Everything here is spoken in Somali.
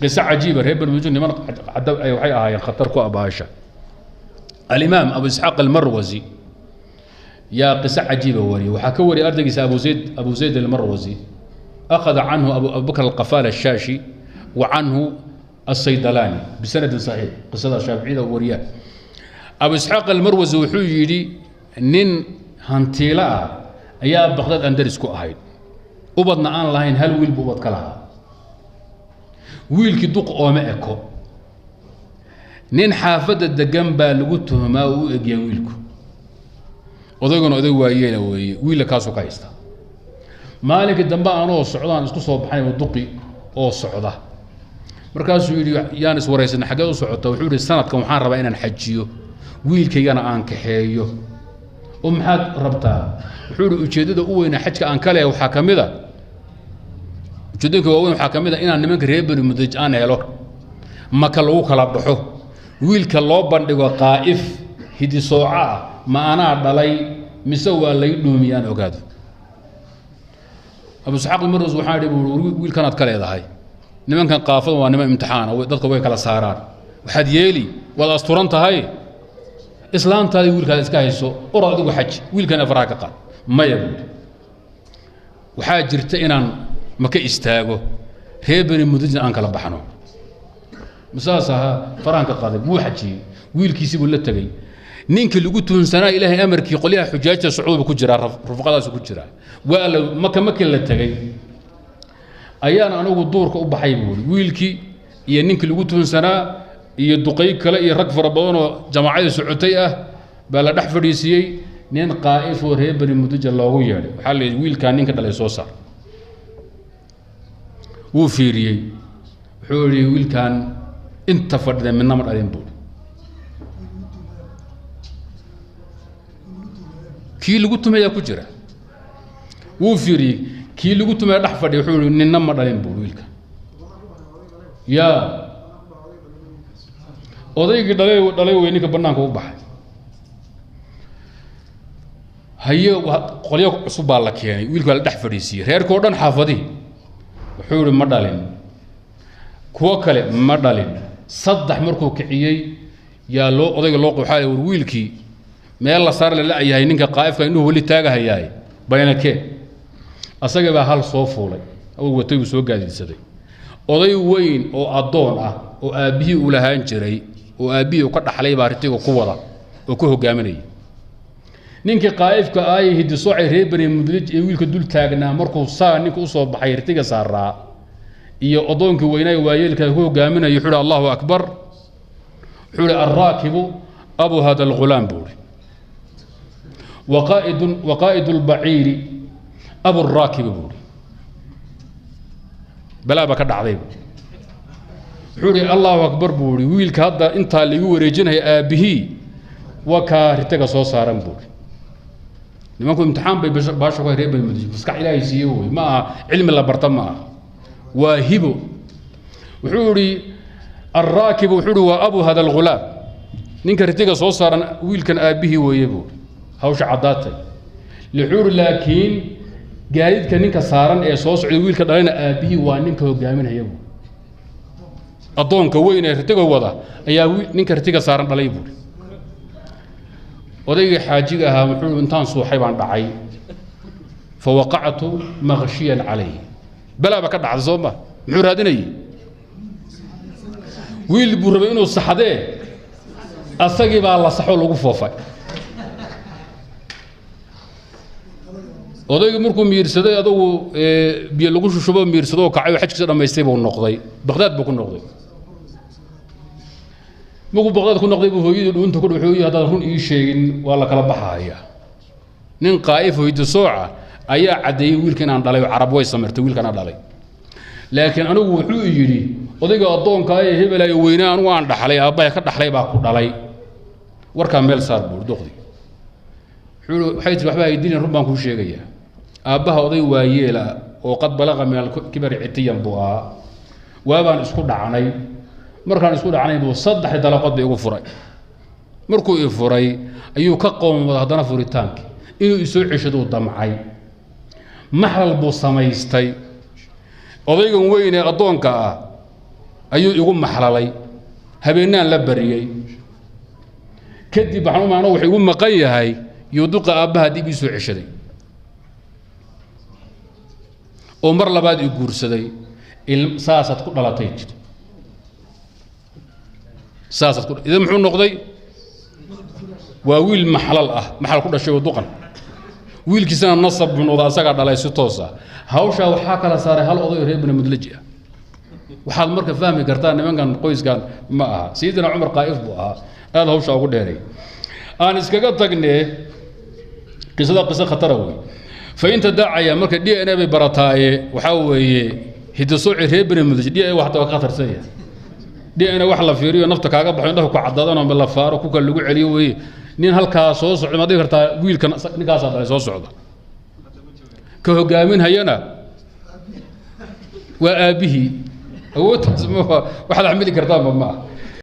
Qiso cajiiba, reer Bani Mudlij niman waxay ahaayeen khatar ku abaasha. Alimaam Abu Isxaaq Almarwasi yaa qiso cajiiba wariyay. Waxaa ka wariyay ardaygiisa Abu Zayd Almarwasi, akhada canhu Abu Bakr Alqafaal Ashaashi wa canhu Asaydalaani bisanadin saxiix. Qisada Shaaficiyada wariya. Abu Isxaaq Almarwasi wuxuu yidhi nin hantiilo ah ayaa Baqdaad andaris ku ahayd, ubadna aan lahayn, hal wiil buu ubad ka lahaa. Wiilkii duq ooma eko, nin xaafadda degan baa lagu tuhmaa oo u egyahay wiilku. Odayguna oday waayeela weeye, wiilla kaasuu ka haysta. Maalinkii dambe anoo socdaan isku soo baxnay duqi oo socda, markaasuu yidhi yaan iswaraysanay, xaggeed u socota? Wuxuu yidhi sanadkan waxaan rabaa inaan xajiyo, wiilkaygana aan kaxeeyo. Oo maxaad rabtaa? Wuxuu yidhi ujeeddada u weyna xajka aan ka leehay waxaa ka mid a, ujeeddooyinka waaweyn waxaa ka mid a inaan nimanka reer Bani Mudaj aan helo, Maka lagu kala baxo, wiilka loo bandhigo qaa'if hidisooco ah, ma anaa dhalay mise waa lay dhuumiye aan ogaado. Abu Isxaaq Almarwas waxaa idhi buu wiilkanaad ka leedahay, nimankan qaafada waa niman imtixaana, dadka way kala saaraan. Waxaad yeeli, waad asturan tahay, islaantaadii wiilkaada iska hayso, orod adigu xaj, wiilkana faraha ka qaad. Maya buuri, waxaa jirta inaan maka istaago, reer Bani Mudajna aan kala baxno. Masaas ahaa, farahan ka qaaday, wuu xajiyey, wiilkiisii buu la tegey. Ninkii lagu tuhunsanaa Ilaahay amarkii qolyaha xujaajta socduba ku jiraa, rufqadaasu ku jiraa. Waa la Maka, markii la tegey ayaan anigu duurka u baxay buuri, wiilkii iyo ninkii lagu tuhunsanaa iyo duqay kale iyo rag fara badanoo jamaacadii socotay ah baa la dhex fadhiisiiyey. Nin qaa'if oo reer Bani Muduja loogu yeedhay, waxaa la yidhi wiilkaa ninka dhalay soo saar. Wuu fiiriyey, wuxuu yidhi wiilkan inta fadhida midna ma dhalin buuri. Kii lagu tumayaa ku jira, wuu fiiriyey, kii lagu tumaya dhex fadhiya, wuxuu yihi ninna ma dhalin buuri wiilka. Yaa odaygii dhalay dhalay wey ninka bannaanka u baxay haye. Qolyo cusub baa la keenay, wiilka waa la dhex fadhiisiiyey reerkii o dhan xaafadihii. Wuxuu yihi ma dhalin, kuwo kale ma dhalin. Saddex markuu kiciyey yaa loo odayga loo waxaa war wiilkii meel la saar la la-yahay, ninka qaa'ifka indhuhu weli taagahayaay baynakeen. Asagii baa hal soo fuulay oo watay, buu soo gaadiidsaday. Oday weyn oo addoon ah oo aabbihii uu lahaan jiray oo aabbihii uu ka dhaxlay baa ritiga ku wada oo ku hogaaminayay. Ninkii qaa'ifka aayay hidisoocay reer Bani Mudlij ee wiilka dul taagnaa markuu saa ninka usoo baxay ritiga saaraa iyo addoonkii weynaay waayeelka ku hogaaminaya, wuxuu ihi Allahu akbar. Wuxuu ihi alraakibu abu hada algulaam buu ihi, waqaa'idu lbaciiri abu raakibi buu ihi. Balaa baa ka dhacdayba. Wuxuu ihi Allahu akbar buu ihi, wiilka hadda intaa laigu wareejinaya aabbihii waa kaa ritaga soo saaran buu ihi. Nimanku imtixaan bay baasha ku reer Bani Mudij, maskax Ilaahay siiye wey, ma aha cilmi la barta, ma aha, waa hibo. Wuxuu ihi alraakibu, wuxuu ihi waa abu hada algulaam, ninka ritiga soo saaran wiilkan aabbihii weeye buu. Hawsha caddaatay. Wuxuu ihi laakiin gaadiidka ninka saaran ee soo socday wiilka dhalayna aabbihii waa ninka hogaaminaya buu, addoonka weyn ee ritiga wada ayaa ninka ritiga saaran dhalay buuri. Odaygii xaajiga ahaa wuxuu intaan suuxay baan dhacay, fa waqactu makshiyan calayhi. Balaaba ka dhacday soo ma? Muxuu raadinayey? Wiil buu rabay inuu saxdee, asagii baa la saxoo lagu foofay. Odaygii markuu miirsaday adugu biyo lagu shushubo miirsado oo kacay oo xajkiisa dhamaystay buu noqday, Baqdaad buu ku noqday. Markuu Baqdaad ku noqday buu hooyadii dhuunta ku dhuxooyey, haddaan run ii sheegin waa la kala baxaya. Nin qaa'if hiddo sooca ayaa caddeeyey wiilka inaan dhalay oo Carab way samirtay wiilkan aan dhalay, laakiin anigu wuxuu yidhi odayga addoonka ee hebelayo weynaa anigu aan dhaxlay aabbahay ka dhaxlay baa ku dhalay. Warkaa meel saar buuri duqdi. Wuxuu waxay tiri waxba haydinin, run baan kuu sheegayaa. Aabbaha oday waayeela oo qad balaqa min alkibari citiyan buu ahaa, waabaan isku dhacnay, markaan isku dhacnay buu 3 dalaqood ba igu furay. Markuu i furay ayuu ka qoomooda, haddana furitaankii inuu isoo ceshaduu damcay, maxlal buu samaystay. Odaygan weyn ee addoonka ah Ayuu igu maxlalay, habeenaan la bariyey. Kadib waxaan u maano wuxuu igu maqan yahay yuu duqa aabbaha dib ii soo ceshaday oo mar labaad i guursaday. Saasaad ku dhalatay jir, saasaad ku idan muxuu noqday? Waa wiil maxlal ah, maxal ku dhashay oo duqan, wiilkiisana nasab buu noqda, asagaa dhalay si toos ah. Hawshaa waxaa kala saaray hal oday oo reer Bani Mudlaji ah. Waxaad marka fahmi kartaa nimankan qoyskan ma aha. Sayidina Cumar qaa'if buu ahaa, aada hawshaa ugu dheeray. Aan iskaga tagnee qisada, qiso khatara wey. Fa inta daacaya marka DNA bay barataaye, waxaa weeye hidasooci reer Bani Mudlaji DNA waxta waa ka khatarsan yahay. DNA wax la fiiriyo nafta kaaga baxo, indhaha ku caddaadaan oo la faaro ku kale lagu celiyo weeye. Nin halkaa soo socda ma dhihi kartaa wiilkan ninkaasaa dhalay soo socda? Ka hogaaminhayana waa aabbihii. Awoodtaas ma waxaad xamili kartaanba ma aha.